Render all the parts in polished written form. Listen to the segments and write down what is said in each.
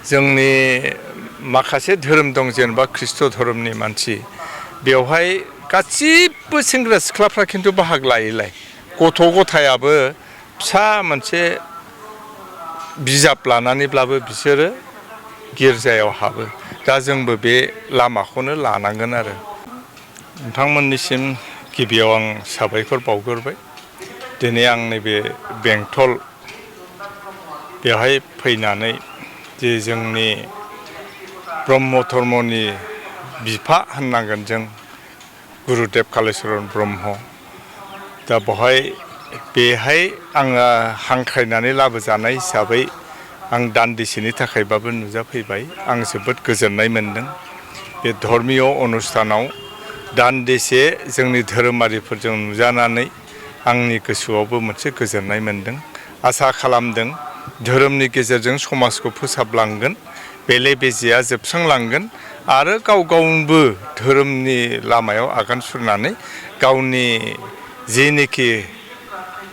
जोंनि माखासे धोरोम दं जेनेबा ख्रिस्ट' धोरोमनि मानसि बेवहाय गासिबो सेंग्रा सिख्लाफ्रा खिन्थु बाहागो लायोलाय गथ' गथायाबो फिसा मोनसे बिजाब लानानैब्लाबो बिसोरो गिर्जायाव हाबो दा जोंबो बे लामाखौनो लानांगोन आरो नोंथांमोननिसिम गिबियाव आं साबायखर बावग्रोबाय दिनै आं नैबे बेंटल बेवहाय फैनानै जे जोंनि ब्रह्म धर्मनि बिफा होननांगोन जों गुरुदेव कालिचरन ब्रह्म दा बेहाय आङो हांख्रायनानै लाबोजानाय हिसाबै आं दान्दिसेनि थाखायबाबो नुजाफैबाय आं जोबोद गोजोननाय मोनदों बे धर्मीय अनुष्ठानाव दान्दिसे जोंनि धोरोमारिफोरजों नुजानानै आंनि गोसोआवबो मोनसे गोजोननाय मोनदों आसा खालामदों धोरोमनि गेजेरजों समाजखौ फोसाबलांगोन बेले बेजेया जोबस्रांलांगोन आरो गाव गावबो धोरोमनि लामायाव आगान सुरनानै गावनि जेनोखि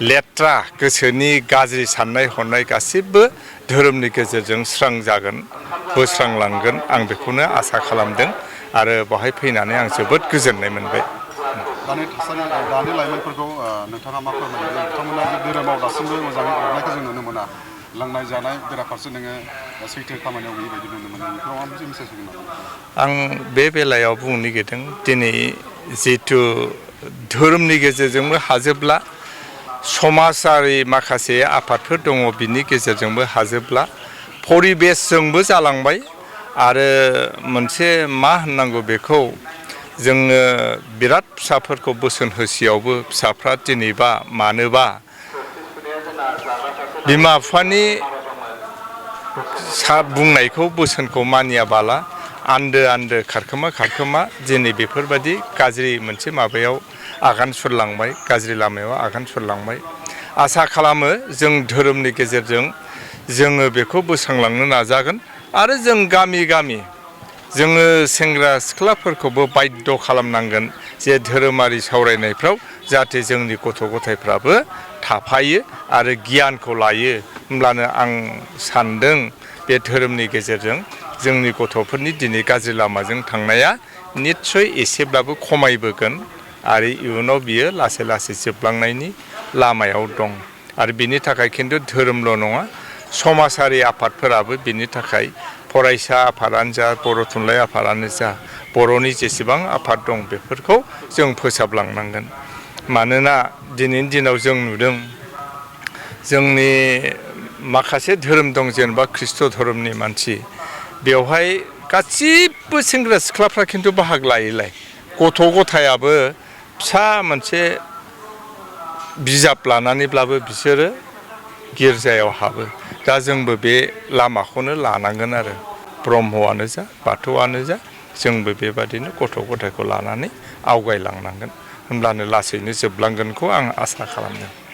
लेथ्रा गोसोनि गाज्रि साननाय हनाय गासिबो धोरोमनि गेजेरजों स्रां जागोन बोस्रांलांगोन आं बेखौनो आसा खालामदों आरो बेवहाय फैनानै आं जोबोद गोजोननाय मोनबाय दानि लाइमोनफोरखौ नोंथाङा मा फोरमायदों बिथांमोना जे धोरोमाव दासिमबो मोजाङै अरनायखौ जों नुनो मोना लोंनाय जानाय बेराफारसे नोङो सैथो खामानियाव गैयै बायदि नुनो मोनो बेफोराव माबा मोनसे मेसेज होगोन नामा आं बे बेलायाव बुंनो नागिरदों दिनै जिहेथु धोरोमनि गेजेरजोंबो हाजोब्ला समाजारि माखासे आफादफोर दङ बिनि गेजेरजोंबो हाजोब्ला परिबेसजोंबो जालांबाय आरो मोनसे मा होननांगौ बेखौ जोङो बिराद फिसाफोरखौ बोसोन होसेयावबो फिसाफ्रा दिनैबा मानोबा बिमा बिफानि बुंनायखौ बोसोनखौ मानियाबाला आन्दो खारखोमा दिनै बेफोरबायदि गाज्रि मोनसे माबायाव आगान सुरलांबाय गाज्रि लामायाव आगान सुरलांबाय आसा खालामो जों धोरोमनि गेजेरजों जोङो बेखौ बोस्रांलांनो नाजागोन आरो जों गामि जोङो सेंग्रा सिख्लाफोरखौबो बाध्य खालामनांगोन जे धोरोमारि सावरायनायफ्राव जाहाथे जोंनि गथ' गथायफ्राबो थाफायो आरो गियानखौ लायो होमब्लानो आं सानदों बे धोरोमनि गेजेरजों जोंनि गथ'फोरनि दिनै गाज्रि लामाजों थांनाया निस्सय एसेब्लाबो खमायबोगोन आरो इयुनाव बियो लासै लासै जोबलांनायनि लामायाव दं आरो बिनि थाखाय खिन्थु धोरोमल' नङा समाजारि आफादफोराबो बिनि थाखाय फरायसा आफादानो जा बर' थुनलाइ आफादानो जा बर'नि जेसेबां आफाद दं बेफोरखौ जों फोसाबलांनांगोन मानोना दिनैनि दिनाव जों नुदों जोंनि माखासे धोरोम दं जेनेबा ख्रिस्ट' धोरोमनि मानसि बेवहाय गासिबो सेंग्रा सिख्लाफ्रा खिन्थु बाहागो लायोलाय गथ' गथायाबो फिसा मोनसे बिजाब लानानैब्लाबो बिसोरो गिर्जायाव हाबो दा जोंबो बे लामाखौनो लानांगोन आरो ब्रह्मआनो जा बाथौआनो जा जोंबो बेबादिनो गथ' गथायखौ लानानै आवगायलांनांगोन होमब्लानो लासैनो जोबलांगोनखौ आं आसा खालामदों